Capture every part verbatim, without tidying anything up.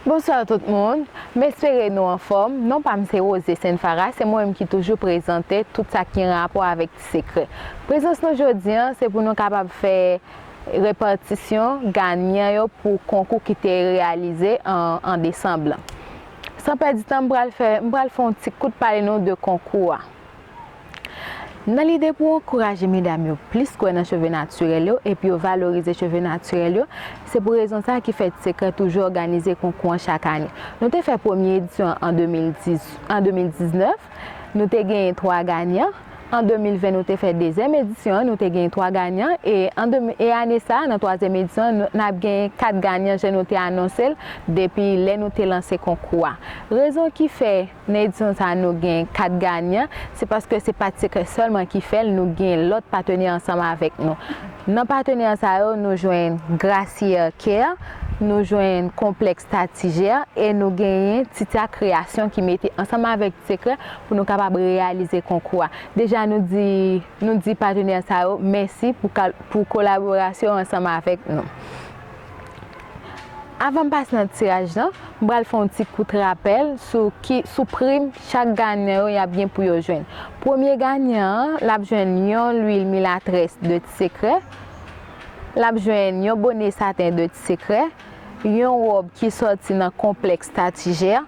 Bonswa tout moun, m espere nou anfòm. Non pa m se Rose Senfara, se mwen menm ki toujou prezante tout sa ki gen rapò avèk Ti Sekrè. Prezans nou jodi a, se pou nou kapab fè repatisyon ganyan yo pou konkou ki te reyalize an, an desanm lan. San pèdi tan, m pral fè, m pral fè yon ti kout pale nou de konkou a. Nan lide pou ankouraje medam yo plis kwè nan cheve natirèl yo epi yo valorize cheve natirèl yo, se pou rezon sa a ki fè Ti Sekrè toujou òganize konkou an chak ane. Nou te fè premye edisyon an de mil diz, an de mil diznèf, nou te genyen twa ganyan. An de mil ven, nou te fè dezyèm edisyon an, nou te genyen twa ganyan. E an de, e ane sa a, nan twazyèm edisyon an, nou, n ap genyen kat ganyan, jan nou te anonse l depi lè nou te lanse konkou a. Rezon ki fè nan edisyon sa a, nou gen kat ganyan, se paske se pa Ti Sekrè sèlman ki fè l, nou gen lòt patnè ansanm avèk nou. Nan patnè sa yo, nou jwenn Gracière Care, nou jwenn Konplèks Tatijè e nou genyen Titia Kreyasyon ki mete ansanm avèk Ti Sekrè pou nou kapab reyalize konkou a. Deja, nou di, nou di patnè sa yo mèsi pou kal-, pou kolaborasyon ansanm avèk nou. Avan m pase nan tiraj lan, m pral fè yon ti kout rapèl sou ki, sou prim chak ganyan yo y ap gen pou yo jwenn. Premye ganyan an, l ap jwenn yon lwil milatrès de Ti Sekrè, l ap jwenn yon bone saten de Ti Sekrè, yon wòb ki sòti nan Konplèks Tatijè,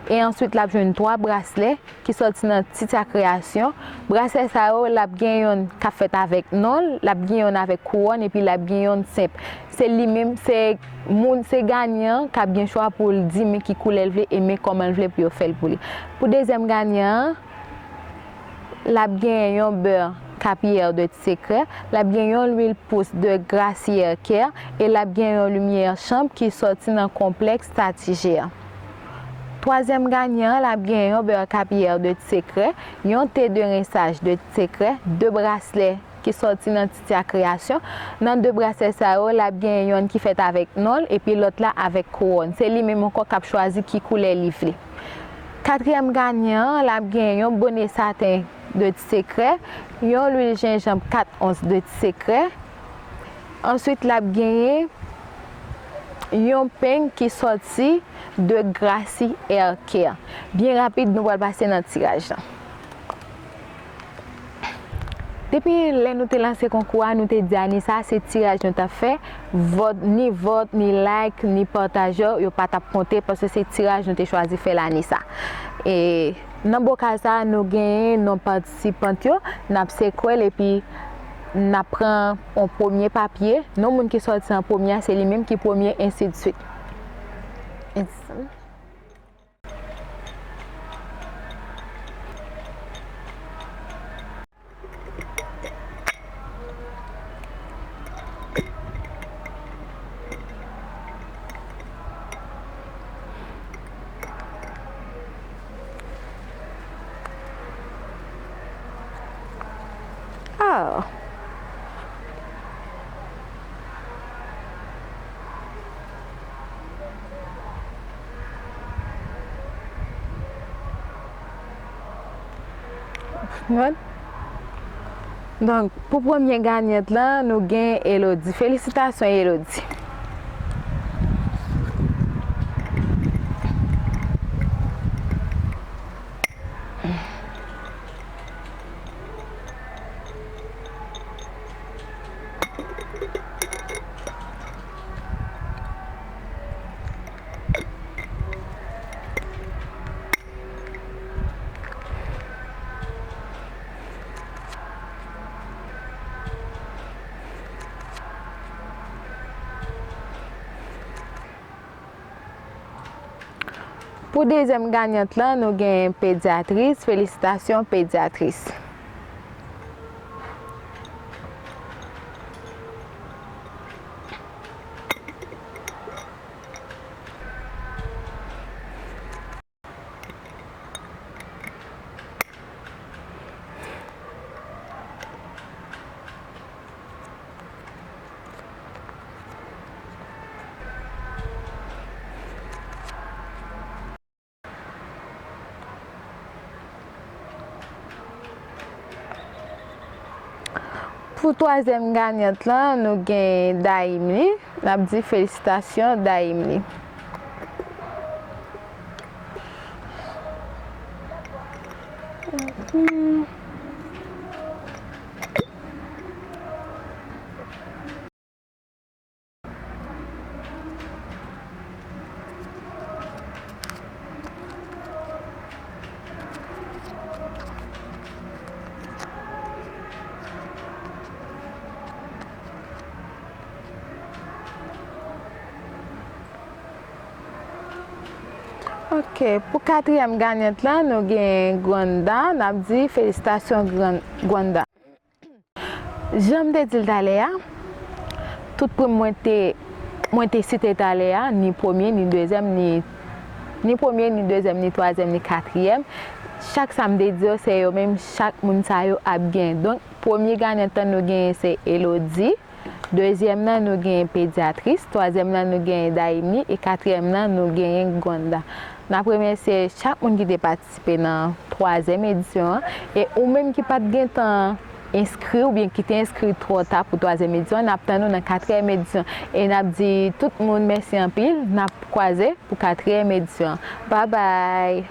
e answit l ap jwenn twa braslè ki sòti nan Titia Kreyasyon. Braslè sa yo, l ap gen yonn k ap fèt avèk non l, l ap gen yonn avèk kouwòn, epi l ap gen yonn senp. Se li menm, se moun, se ganyan an k ap gen chwa pou l di men ki koulè l vle e men kòman l vle pou yo fè l pou li. Pou dezyèm ganyan an, l ap gen yon bè kapiyè de Ti Sekrè, l ap gen yon lwil pous de Gracière Care e l ap gen yon limyè chanm ki sòti nan Konplèks Tatijè. Twazyèm ganyan an, l ap gen yon bè kapiyè de Ti Sekrè, yon te de rensaj de Ti Sekrè, de braslè ki sòti nan Titia Kreyasyon. Nan de braslè sa yo, l ap gen yonn ki fèt avèk non l, epi lòt la avèk kouwòn. Se li menm ankò k ap chwazi ki koulè li vle. Katriyèm ganyan an, l ap gen yon bone saten de Ti Sekrè, yon lwil jenjanm kat ons de Ti Sekrè. Answit, l ap genyen yon peny ki sòti de Gracie Hair Care. Byen rapid, nou pral pase nan tiraj lan. Depi lè nou te lanse konkou a, nou te di ane sa a, se tiraj nou t ap fè. Vòt, ni vòt, ni like, ni pataj yo, yo pa t ap konte, paske se tiraj nou te chwazi fè lane sa. E nan bokal sa a, nou genyen non patisipant yo, n ap sekwe l, epi n ap pran yon premye papye. Non moun ki sòti an premye a, se li menm ki premye, ensidswit. Ensidswit. Oh. Donk, pou premye ganyant lan, nou gen Elodie. Felisitasyon, Elodie. Pou dezyèm ganyant lan, nou gen pedyatris. Felisitasyon, pedyatris. Pou twazyèm ganyant lan, nou gen Daimly. N ap di felisitasyon, Daimly. Ok, pou katriyèm ganyant lan, nou gen Gwanda, n ap di felisitasyon Gwanda. Jan m te di l talè a, tout prim mwen te, mwen te site talè a, ni premye, ni dezyèm, ni, ni premye, ni dezyèm, ni twazyèm, ni katriyèm. Chak sa m te di yo, se yo menm, chak moun sa yo ap gen. Donk, premye ganyant lan nou genyen se Elodie, dezyèm nan nou genyen Pedyatris, twazyèm nan nou genyen Daïni, e katriyèm nan nou genyen Gwanda. N ap remèsye chak moun ki te patisipe nan twazyèm edisyon an. E ou menm ki pa t gen tan enskri oubyen ki te enskri twò ta pou twazyèm edisyon an, n ap tann ou nan katriyèm edisyon. E n ap di tout moun mèsi anpil. N ap kwaze pou katriyèm edisyon an. Babay!